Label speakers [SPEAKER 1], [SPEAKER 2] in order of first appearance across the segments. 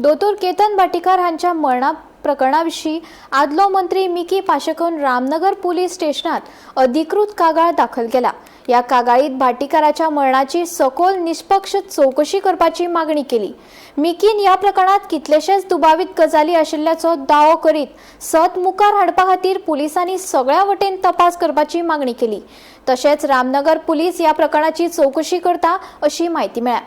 [SPEAKER 1] दोतोर केतन भाटीकार हांच्या मरणा प्रकरणा विशीं आदलो मंत्री मिकी पाशेकोन रामनगर पुलीस स्टेशनात अधिकृत कागाळ दाखल केला. ह्या कागाळीत भाटीकाराच्या मरणाची सखोल निष्पक्ष चवकशी करपाची मागणी केली. मिकीन ह्या प्रकरणात कितलेशेच दुबावीत गजाली आशिल्ल्याचो दावो करीत सत मुखार हाडपा खातीर पुलिसांनी सगळ्या वटेन तपास करपाची मागणी केली. तशेंच रामनगर पुलीस ह्या प्रकरणाची चवकशी करता अशी म्हायती मेळ्ळ्या.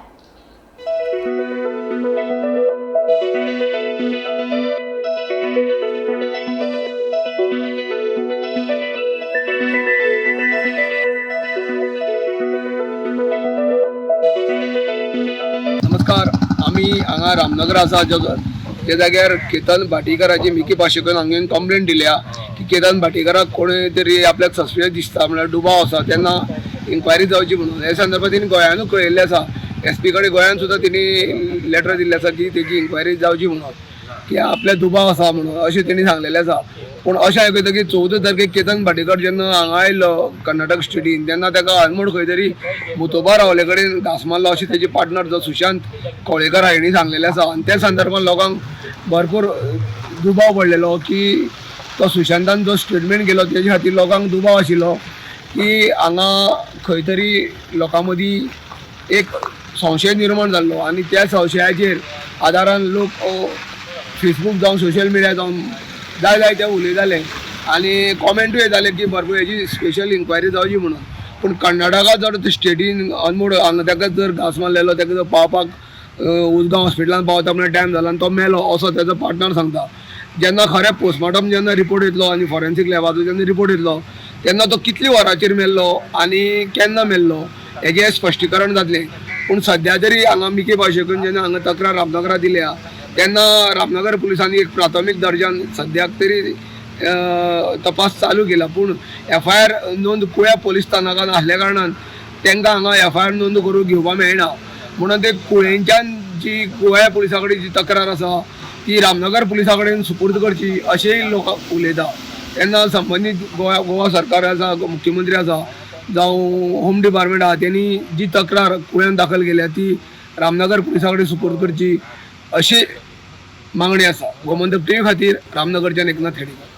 [SPEAKER 2] नमस्कार. आमी हांगा रामनगर आसा, जे जाग्यार केतन भाटीकाराची मिकी पाशेकोन हांगा येवन कंप्लेन दिल्या की केतन भाटीकाराक कोणी तरी आपल्याक सस्पिशियस दिसता, म्हळ्यार दुबाव आसा, तेन्ना इन्क्वायरी जावची म्हणून. हे संदर्भात तेणी गोंयानूय कळयल्लें आसा. एस पी कडेन गोंयान सुद्दां तेणी लेटर दिल्लें आसा की तेजी इन्क्वायरी जावची म्हणून, की आपल्या दुबाव आसा म्हणून अशें तेणी सांगलेलें आसा. पूण अशें आयकता की 14 तारखेक केतन भाटीकर जेन्ना हांगा आयलो कर्नाटक स्टेटीन, तेन्ना ताका अनमोड खंय तरी मुतोबा रावले कडेन घांस मारलो अशें तेजे पार्टनर जो सुशांत कोळेकर हांणी सांगलेलें आसा. आनी त्या संदर्भात लोकांक भरपूर दुबाव पडलेलो की तो सुशांतान जो स्टेटमेंट केलो तेजे खातीर लोकांक दुबाव आशिल्लो की हांगा खंय तरी लोकां मदीं एक संशय निर्माण जाल्लो आनी त्या संशयाचेर आदारान लोक फेसबूक जावं सोशल मिडिया जावं जाय जाय ते उलयताले आनी कॉमेंटूय येताले की भरपूर हेजी स्पेशल इन्क्वायरी जावची म्हणून. पूण कर्नाटका जर स्टेटीन अनमोड हांगा ताका जर घांस मारलेलो, ताका जर पावपाक उजगांव हॉस्पिटलान पावता म्हळ्यार टायम जाला आनी तो मेलो असो तेजो पार्टनर सांगता. जेन्ना खरें पोस्टमॉर्टम जेन्ना रिपोर्ट येतलो आनी फॉरेन्सीक लॅबाचो जेन्ना रिपोर्ट येतलो, तेन्ना तो कितली वरांचेर मेल्लो आनी केन्ना मेल्लो हेजें स्पश्टीकरण जातलें. पूण सद्या तरी हांगा मिकी पाशेकोन जेन्ना हांगा तक्रार रामनगरा दिल्या, तेन्ना रामनगर पुलिसांनी एक प्राथमीक दर्जान सद्याक तरी तपास चालू केला. पूण एफआयआर नोंद कुळ्या पोलीस स्थानकान आसल्या कारणान तांकां हांगा एफआयआर नोंद करून घेवपाक मेळना, म्हणून ते कुळेंच्यान जी गोव्या पुलिसा कडेन जी तक्रार आसा ती रामनगर पुलिसा कडेन सुपूर्द करची अशेंय लोक उलयता. तेन्ना संबंदीत गोवा गोवा सरकार आसा, मुख्यमंत्री आसा जावं होम डिपार्टमेंट आहा, तेणी जी तक्रार कुळ्यान दाखल केल्या ती रामनगर पुलिसा कडेन सुपूर्द करची अशी मागणी आसा. गोमंतक टीव्ही खातीर रामनगरच्यान एकनाथ खेडेकर.